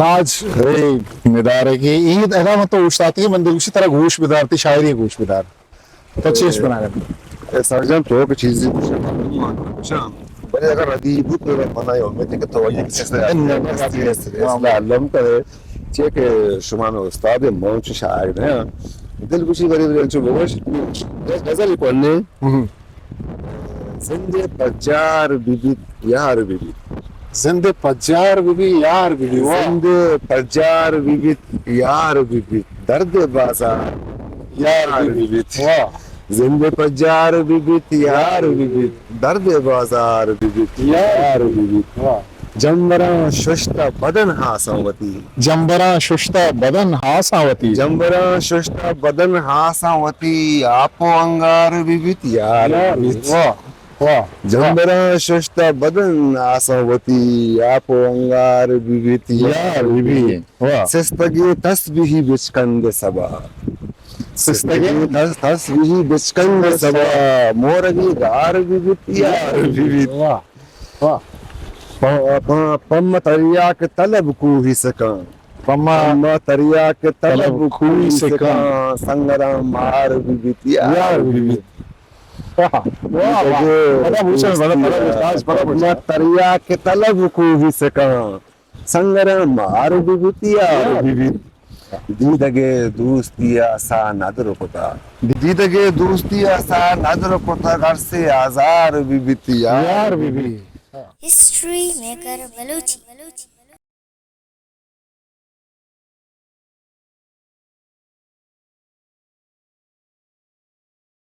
تاج۔ اے ندارگے، اے ادا من تو اوشتاتگے، من دلگوشی ترا گوش بدار، تئی شاعری گوش بدار۔ تو چیش بنانے؟ اے سرجم تو کہ چیزی گوش بلے اگر ردی بوت، تو منا اے امید کہ تو یک چیز اصلاح علم کرے، چے کہ شما استاد، من چو شاعر نہ، دلگوشی بری بری چو بگوش، غزل پڑھنے۔ زند ءِ پجار بہ بیت، یار بہ بیت۔ زند ءِ پجار بہ بیت، یار بہ بیت۔ واہ۔ زند ءِ پجار بہ بیت، یار بہ بیت۔ درد ءِ بازار، یار بہ بیت۔ واہ۔ زند ءِ پجار بہ بیت، یار بہ بیت۔ درد ءِ بازار بہ بیت، یار بہ بیت۔ واہ۔ جمبراں ششتہ بدن ہاساں وتی۔ جمبراں ششتہ بدن ہاساں وتی۔ جمبراں ششتہ بدن ہاساں وتی، آپ و انگار بہ بیت، یار بہ بیت۔ واہ، واہ۔ جمبراں ششتہ بدن ہاساں وتی، آپ و انگار بہ بیت، یار بہ بیت۔ واہ۔ سستگیں تسبیحی بچکند سبا۔ سستگیں تس-، تسبیحی بچکند سبا، مورگی گار بہ بیت، یار بہ بیت۔ واہ۔ واہ۔ پ-، پ-، پمہ تریاک طلب کوہی سکاں۔ پمہ پمہ تریاک طلب طلب کوہی کوہی سکاں۔ سکاں، سنگراں مار بہ بیت، یار یار بہ بہ بیت۔ بیت۔ واہ، واہ، واہ۔ دیدگے بڑا بوشن، بڑا، بڑا دوستیا، بڑا بوشن۔ پمہ تریاک طلب کوہی سکاں، سنگراں مار بہ بیت، یار بہ بیت۔ دیدگے دوستی ءَ ساہ ندر کتگ۔ دیدگے دوستی ءَ ساہ ندر کتگ، ہر سے آزار بہ بیت، یار بہ بیت۔ History maker Balochi.